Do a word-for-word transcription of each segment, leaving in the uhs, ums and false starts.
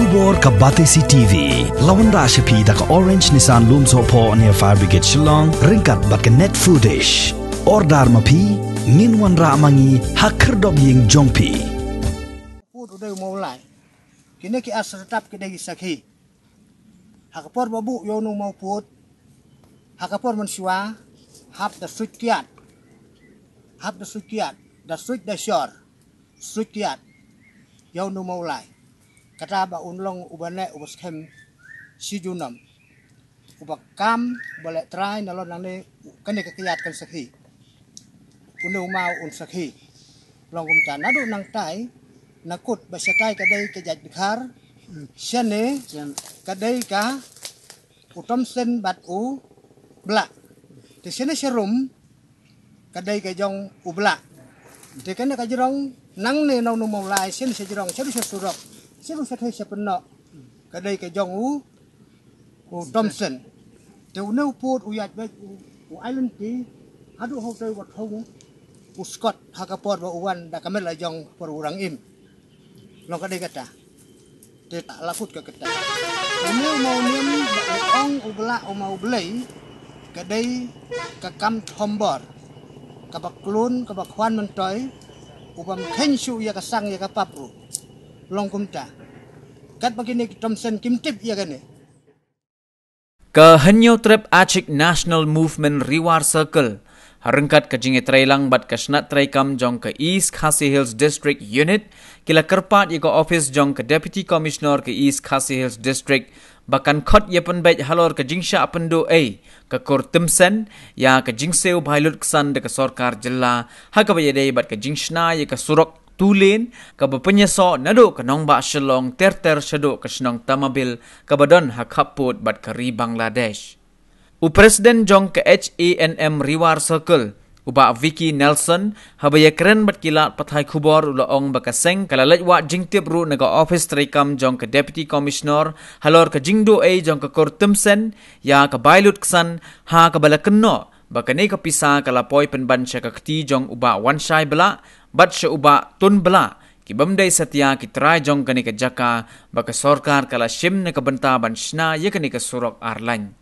Khubor ka Batesi T V la wanrah sha phi da ka Orange Nissan Lumsohphoh near Fire Brigade Shillong ryngkat bad ka Net Foodish. Order ma phi, ngin wanrah ma ngi ha khyrdop ïing jong phi. Pud u dei u Mawlai. Kine ki ar sartap ki dei ki sakhi. Ha ka por ba buh ïa u Mawpud, ha ka por mynshuwa, hap da suit kiad, hap da suit kiad, da suit da shor, suit kiad ïa u Mawlai. Kata ba un long uba neh uba skhem shi junom, uba kam, uba leh trai na lon nangne. Kane ka kiad kan sakhi. Une u maw un sakhi. Long kumta naduh nangtai, na kut ba shatai ka dei ka jait Dkhar, shane ka dei ka u Thompson bad u Blah. Te shane sharum ka dei ka jong u Blah. Te kane ka jrong nangne na u Mawlai, shane shajrong, shane shasurok, shane shathei shapennoh, ka dei ka jong u u Thompson. Te une u pud u ïaid beit u, u Island Tea, haduh ha u tei wat hong u Scott ha ka por ba u wan da ka met la jong por u rang im. Long ka dei kata. Te ta la kut ka kata. Une u Mawniam ba u ong u Blah u Mawblei, ka dei ka kam thombor, kaba klun, kaba khwan myntoi, u bym kheiñ shuh ïa ka sang ïa ka pap ruh. Long kumta. Katba kine ki Thompson kim tip ïa kane. Ka Hynñiewtrep Achik National Movement Ri War Circle, ha ryngkat ka jingïatreilang bad ka shnat treikam jong ka East Khasi Hills District Unit, ki la kyrpad ïa ka ophis jong ka Deputy Commissioner ka East Khasi Hills District ba kan khot ïa pynbeit halor ka jingshah pynduh ei ka kur Thompson ïa ka jingsiew bai lut ksan da ka sorkar jylla, ha kaba ïadei bad ka jingshna ïa ka surok two lane kaba pynïasoh naduh ka nongbah Shillong ter ter shaduh ka shnong Tamabil kaba don ha khappud bad ka ri Bangladesh. U President jong ka H A N M Ri War Circle, u Bah Vicky Nelson, haba ïakren bad ki lad pathai khubor u la ong ba ka seng ka la leit wad jingtip ruh na ka ophis treikam jong ka Deputy Commissioner halor ka jingduh ei jong ka kur Thompson ïa ka bai lut ksan, ha kaba la kynnoh ba kane ka pisa ka la poi pynban sha ka kti jong u Bah Wanshai Blah bad sha u Bah Tun Blah, ki bym dei satia ki trai jong kane ka jaka ba ka sorkar ka la shim na ka bynta ban shna ïa kane ka surok ar lane.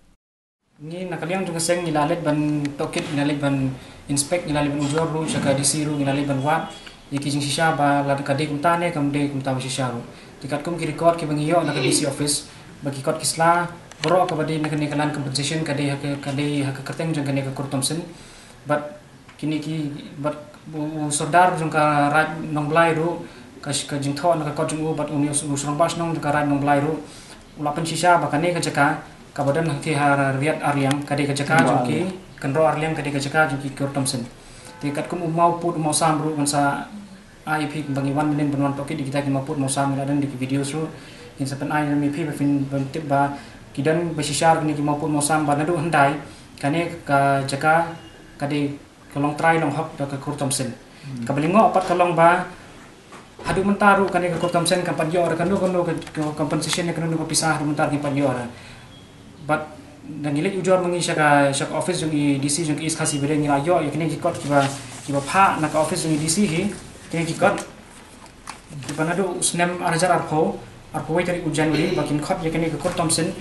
Ngi na ka liang jong ka seng ngi la leit ban tohkit, ngi la leit ban inspect, ngi la leit ban ujor ruh sha ka D C ruh, ngi la leit ban wad ïa ki jingshisha ba lada ka dei kumta ne kam dei kumta ba shisha ruh. Te katkum ki record kiba ngi ïoh na ka D C office, ba ki kot ki sla baroh kaba dei na kane ka land compensation ka dei ha ka, ka dei ha ka kyrteng jong kane ka kur Thompson. Bad kine ki, bad u, u sordar jong ka Raid Nongblai ruh, ka, ka jingthoh na ka kot jong u bad une u, u shrong bah shnong jong ka Raid Nongblai ruh u la pynshisha ba kane ka jaka kaba don hangtei ha Riat Arliang ka dei ka jaka jong ki, Kynroh Arliang ka dei ka jaka jong ki kur Thompson. Te katkum u Mawpud u Mawsam ruh ngan sa ai ïa phi ba ngi wan mynnin ban wan tohkit ïa kita ki mawpud mawsam, ngi la don da ki videos ruh. Ngin sa pyn-ai ïa phi ba phin, ban tip ba ki don ba shisha kine ki mawpud mawsam ba naduh hyndai kane ka jaka ka dei ka long trai long hok da ka kur Thompson. Kaba lyngngoh pat ka long ba haduh mynta ruh kane ka kur Thompson kam pat ïoh da kano kano ka, ka compensation ne kano kano ka pisa, haduh mynta ruh kim pat ïoh da. Bad da ngi leit ujor ma ngi sha ka, sha ka office jong i D C jong ka East Khasi Hills, ngi la ïoh ïa kine ki kot kiba, kiba phah na ka office jong i D C hi, kine ki kot kiba naduh u snem ar hajar arphew, arphew wei tarik u January ba kin khot ïa kine ka kur Thompson.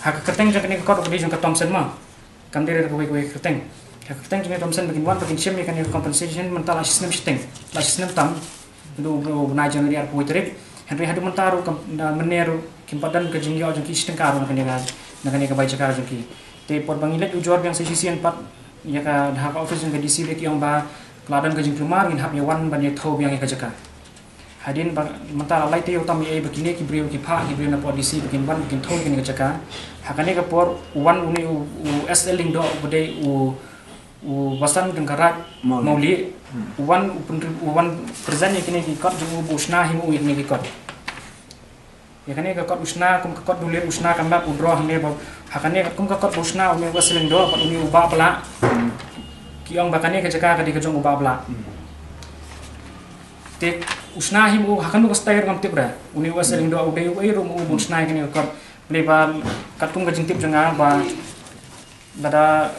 Ha ka kyrteng jong kine ka kot ka dei jong ka Thompson ma. Kam dei da kawei kawei ka kyrteng. Ha ka kyrteng jong i Thompson ba kin wan ba kin shim ïa kane ka compensation mynta la shi snem shiteng, la shi snem tam. Naduh u bnai January arphew wei tarik. Hynrei haduh mynta ruh kam, na mynne ruh kim pat don ka jingïoh jong ki shi tyngka ruh na kane ka, na kane ka bai jaka jong ki. Te por ba ngi leit ujor biang sa shisien pat ïa ka, ha ka office jong ka D C ruh ki ong ba la don ka jingkulmar, ngin hap ïa wan ban ïa thew biang ïa ka jaka. Hadien ba mynta la lai taïew tam ïa ei ba kine ki briew ki phah ki briew na pdeng D C ba kin wan ba kin thew ïa kane ka jaka. Ha kane ka por u wan une u, u S L Lyngdoh ba dei u, u Basan jong ka Raid Mawlieh. Mawlieh. Hmm. U wan u pynri-, u wan present ïa kine ki kot jong u ba u shna hi ma u ïa kine ki kot. Ïa kane ka kot u shna kum ka kot dulip, u shna ka map, u draw hangne ba ha kane ka kum ka kot ba u shna une u S L Lyngdoh bad une u Bah Blah. Hmm. Ki ong ba kane ka jaka ka dei ka jong u Bah Blah. Hmm. Te u shna hi ma u ha kano ka style ngam tip re. Une u S L Lyngdoh u dei uei ruh ma u ba u shna ïa kane ka kot. Balei ba katkum ka jingtip jong nga ba lada,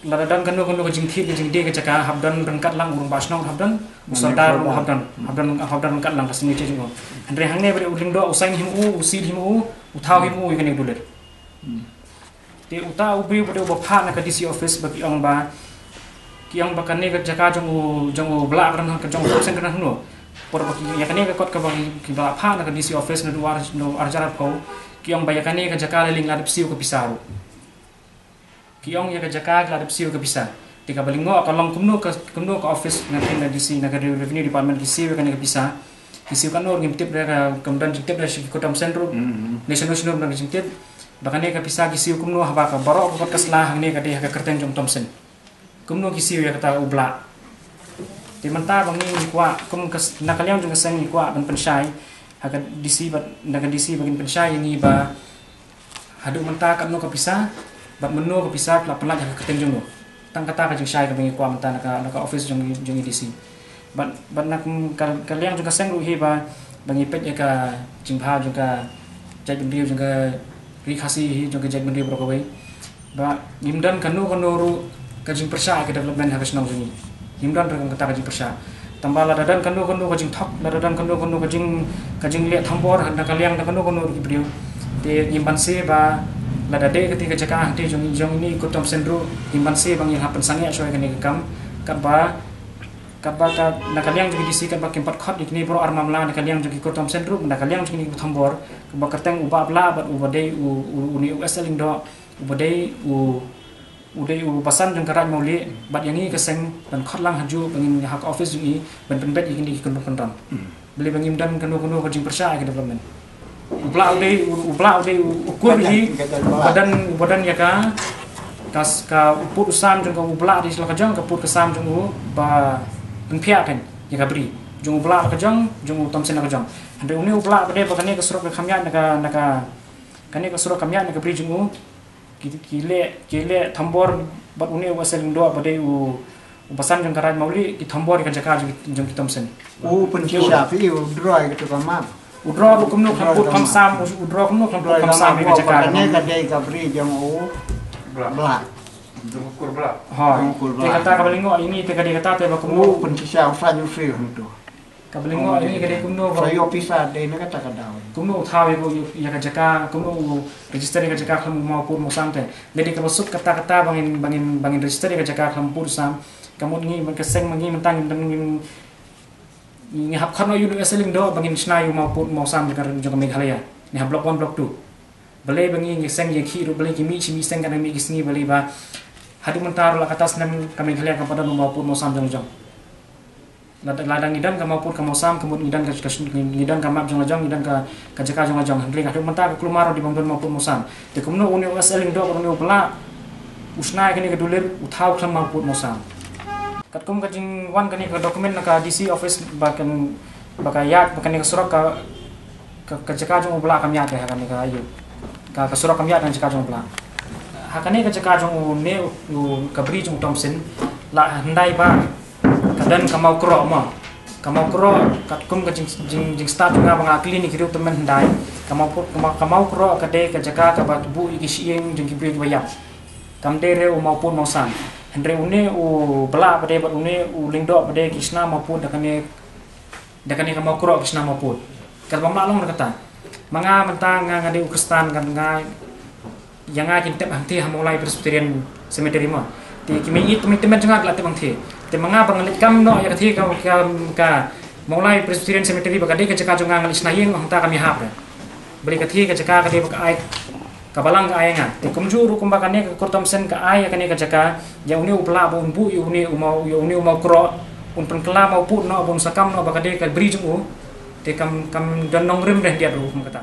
lada don kano kano ka jingthied ka jingdie ka jaka hap don ryngkat lang u rangbah shnong, hap don U sordar u hap don, hap don, hap don ryngkat lang ka signature jong u. Hynrei hangne ba dei u lyngdoh u sign hi ma u, u seal hi ma u, u thaw hi ma u ïa kane ka dulir. Te uta u briew ba dei uba phah na ka D C office ba ki ong ba, ki ong ba kane ka jaka jong u, jong u Blah ka don, ka jong u Thompson ka don hangno. Por ba ki ïa kane ka kot kaba ki, ki ba phah na ka D C office naduh ar, naduh ar hajar arphew, ki ong ba ïa kane ka jaka la ling la dep siew ka pisa ruh. Ki ong ïa ka jaka la dep siew ka pisa. Te kaba lyngngoh ka long kumno ka, kumno ka office na phin na D C, na ka Revenue Department ki siew ïa kane ka pisa. Ki siew katno ngim tip re, ka, kam don jingtip re sha ki kur Thompson ruh. National National don jingtip. Ba kane ka pisa ki siew kumno haba ka baroh ka kot ka sla hangne ka dei ha ka kyrteng jong Thompson. Kumno ki siew ïa kata u Blah. Te mynta ba ngi, ngi kwah kum ka s-, na ka liang jong ka seng ngi kwah ban pynshai ha ka D C bad, na ka D C ba kin pynshai ïa ngi ba haduh mynta katno ka pisa bad mynno ka pisa ka la pynlait ha ka kyrteng jong u. Tang kata ka jingshai kaba ngi kwah mynta na ka, na ka office jong, jong i D C. Bad, bad na ka, ka liang jong ka seng ruh hi ba, ba ngi peit ïa ka jingbha jong ka jaitbynriew jong ka Ri Khasi hi, jong ka jaitbynriew baroh kawei. Ba ngim don kano kano ruh ka jingpyrshah ïa ka development ha ka shnong jong ngi. Ngim don ruh kata ka jingpyrshah. Tangba lada don kano kano ka jingthok, lada don kano kano ka jing, ka jingleh thombor na ka liang da kano kano ruh ki briew, te ngim banse ba lada dei kata ka jaka hangtei jong, jong ine i kur Thompson ruh, ngim banse ba ngin hap pynsangeh shuwa ïa kane ka kam. Katba, katba ka, na ka liang jong ki D C katba kim pat khot ïa kine baroh ar mamla na ka liang jong ki kur Thompson ruh, na ka liang jong kine ki thombor, kaba kyrteng u Bah Blah bad uba dei u, u, une u S L Lyngdoh, uba dei u, u dei u basan jong ka Raid Mawlieh, bad ïa ngi ka seng ban khot lang hajuh ba ngin ha ka office jong i ban pynbeit ïa kine ki kynrum kynram. Balei ba ngim don kano kano ka jingpyrshah ïa ka development. U Blah u dei, u, u Blah u dei u, u kur hi, uba don, uba don ïa ka, ka s-, ka u pud u sam jong ka u Blah dei sha la ka jong, ka pud ka sam jong u ba pynphiah pyn ïa ka bri jong u Blah la ka jong, jong u Thompson la ka jong. Hynrei une u Blah ba dei ba kane ka surok ka kham ïaid na ka, na ka, kane ka surok kam ïaid na ka bri jong u. Ki, ki leh, ki leh thombor bad une u S L Lyngdoh ba dei u, u basan jong ka Raid Mawlieh, ki thombor ïa ka jaka jong, jong ki Thompson. U pynshisha phi, u draw ïa katu ka map. U draw ruh kumno, u pud kham sam, u, u draw kumno, u pud kham sam ïa ka jaka. Kane ka dei ka bri jong u Blah. Blah. Jong u kur Blah. Ha. Jong u kur Blah. Te kata kaba lyngngoh ïa ngi te ka dei kata te ba kumno. U pynshisha u sa ju siew hangtu. Kaba lyngngoh ïa ngi ka dei kumno ba, sa ïoh pisa dei na kata ka daw. Kumno u thaw ïa ka, ïa ka jaka, kumno u register ïa ka jaka khlem u mawpud mawsam te. Lei dei kaba suk kata kata ba ngin, ba ngin, ba ngin register ïa ka jaka khlem pud sam. Ka mut ngi, ka seng ma ngi mynta ngin, ngin, ngi hap khot noh ïa u S L Lyngdoh ba ngin shna ïa u mawpud mawsam jong ka, jong ka Meghalaya. Ngi hap block one, block two. Balei ba ngi, ngi seng ïa ki ruh, balei ki mih shi mih seng, ka dang mih ki sngi, balei ba haduh mynta ruh la katta snem ka Meghalaya kam pat don u mawpud mawsam jong jong. Lada, lada ngi don ka mawpud ka mawsam, ka mut ngi don ka, ka, ngi don ka map jong la jong, ngi don ka, ka jaka jong la jong. Hynrei haduh mynta ka kulmar ruh dei bym don mawpud mawsam. Te kumno une u S L Lyngdoh, une u Blah, u shna ïa kane ka dulir, u thaw khlem mawpud mawsam. Katkum ka jingwan kane ka document na ka D C office ba kan, ba ka ïaid, ba kane ka surok ka, ka, ka jaka jong u Blah kam ïaid ha kane ka ïa. Ka, ka surok kam ïaid ha jaka jong u Blah. Ha kane ka jaka jong une u, u, ka bri jong u Thompson, la hyndai ba ka don ka Mawkroh mo. Ka Mawkroh katkum ka jing, jing, jingstad jong nga ba nga kylli ïa ki ruh tymmen hyndai. Ka Mawkroh, ka Maw, ka Mawkroh ka dei ka jaka kaba buh ïa ki shyieng jong ki briew kiba ïap. Kam dei re u mawpud mawsam. Hynrei une u Blah ba dei bad une u Lyngdoh ba dei ki shna mawpud da kane, da kane ka Mawkroh ki shna mawpud. Kaba ym lah long da kata. Ma nga mynta nga, nga dei u Khristan, nga, nga, ïa nga kin tep hangtei ha Mawlai Presbyterian Cemetery mo. Te ki mei ïeit, ki mei tymmen jong nga ki la tep hangtei. Te ma nga ba ngan leit kam noh ïa katei ka, ka, ka Mawlai Presbyterian Cemetery ba ka dei ka jaka jong nga, ngan leit shna ïing hangta kam ïahap re. Balei katei ka jaka ka dei ba ka ai, ka Balang ka ai nga. Te kumjuh ruh kumba kane ka kur Thompson ka ai ïa kane ka jaka ïa une u Blah ba un buh ïa une u maw, ïa une u Mawkroh, un pynkylla mawpud noh, ba un sa kam noh ba ka dei ka bri jong u. Te kam, kam don nongrim re hyndiat ruh kum kata.